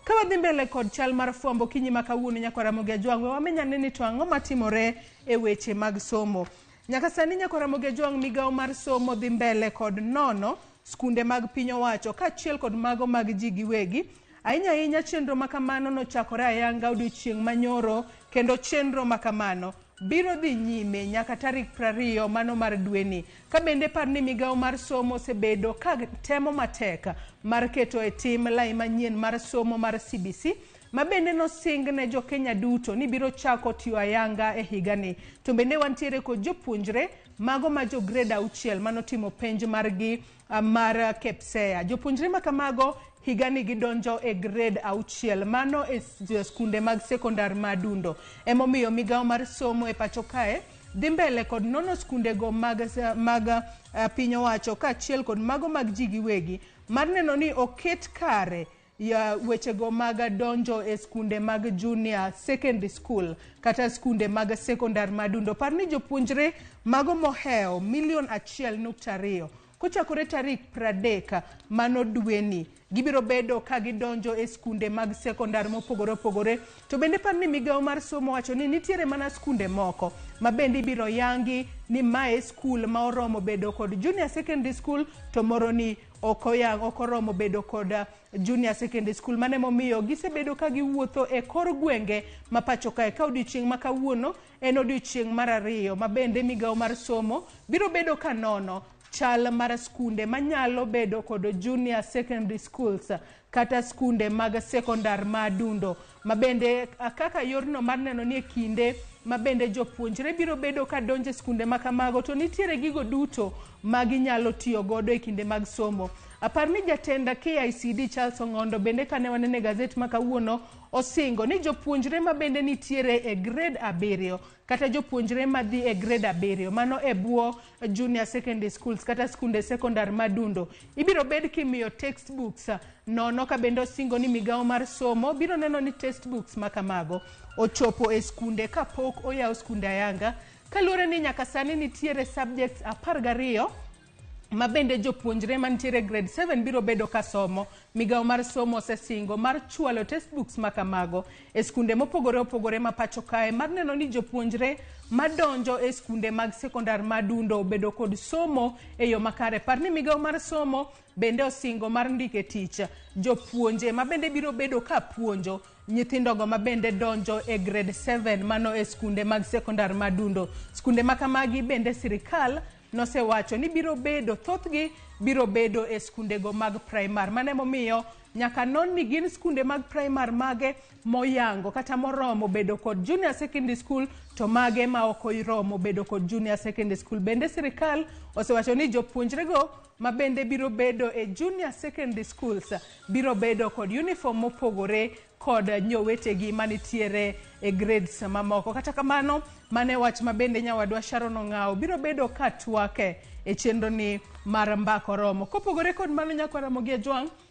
Ka wadhi mbele kod chal mar fwambo kinyi ma kawuono nyakwa Ramogi Ajwang', we wameny ane ni to ang'o matimore e weche mag somo. Nyaka sani nyakwa Ramogi Ajwang' migawo mar somo dhi mbele kod nono skunde mag piny owacho kaachiel kod mago mag ji giwegi. Ahinya ahinya chenro ma kamano nochakore ayanga odiochieng' manyoro kendo chenro ma kamano biro dhi nyime nyaka tarik 20 mano mar dweni. Ka bende par ni migawo mar somo osebedo ka temo matek mar keto e tim lai manyien mar somo mar CBC ma bende nosing ne jo-Kenya duto ni biro chako tiyo ayanga e higani. To bende wantiere kod jopuonjre mago ma jo grade 6 manotimo penj margi mar KPSEA. Jopuonjre ma kamago higani gidonjo e grade 6 mano e skunde mag sekondar ma Dundo. Emomiyo migawo mar somo e pacho kae dhi mbele kod nono skundego mag piny owacho kaachiel kod mago mag ji giwegi mar neno ni oket kare ya wechego mag donjo e skunde mag junior secondary school kata skunde mag sekondar ma Dundo. Par ni jopuonjre mago mohewo milion 1.2 kochakore tarik 30 mano dweni gibiro bedo ka gidonjo e skunde mag sekondar mopogore opogore. To bende par ni migawo mar somo wacho ni nitiere mana skunde moko ma bende ibiro yangi ni mae skul ma oromo bedo kod junior secondary school to moro ni ok oromo bedo kod junior secondary school. Mano emomiyo gisebedo ka giwuotho e kor gwenge ma pacho kae ka odiochieng' ma kawuono en odiochieng' mar ariyo ma bende migawo mar somo biro bedo ka nono chal mar skunde manyalo bedo kod junior secondary schools kata skunde mag sekondar ma Dundo ma bende kaka yorno mar neno ni e kinde ma bende jopuonjre biro bedo ka donjo e skunde ma kamago to nitiere gigo duto ma ginyalo tiyo godo e kinde mag somo. Apar ni jatend KICD Charles Ong'ondo bende kane wanene e gazet ma kawuono osingo ni jopuonjre ma bende nitiere e grade 7 kata jopuonjre madhi e grade 7 mano e bwo junior secondary schools kata skunde sekondar ma Dundo ibiro bed kimiyo textbooks nono ka bende osingo ni migawo mar somo biro neno ni textbooks ma kamago ochopo e skunde kapok oyaw skunde ayanga kaluwore ni nyaka sani nitiere subjects 12 ma bende jopuonjre mantiere grade 7 biro bedo ka somo. Migawo mar somo osesingo mar chwalo textbooks ma kamago e skunde mopogore opogore ma pacho kae mar neno ni jopuonjre madonjo e skunde mag sekondar ma Dundo obedo kod somo e yo makare. Par ni migawo mar somo bende osingo mar ndiko e tich jopuonje ma bende biro bedo ka puonjo nyithindogo ma bende donjo e grade 7 mano e skunde mag sekondar ma Dundo. Skunde ma kamagi bende sirikal nosewacho ni biro bedo thothgi biro bedo e skundego mag primar. Mano emomiyo nyaka non ni gin skunde mag primar mage moyango kata moromo bedo kod junior secondary school to mage ma ok oromo bedo kod junior secondary school. Bende sirikal osewacho ni jopuonjrego ma bende biro bedo e junior secondary schools biro bedo kod uniform mopogore kod nyowetegi manitiere e grades mamoko. Kata kamano, mane wach ma bende nyawadwa Sharon Ong'awo biro bedo ka twake e chenro ni mar Mbaka Oromo. Kopogore kod mano nyakwa Ramogi Ajwang',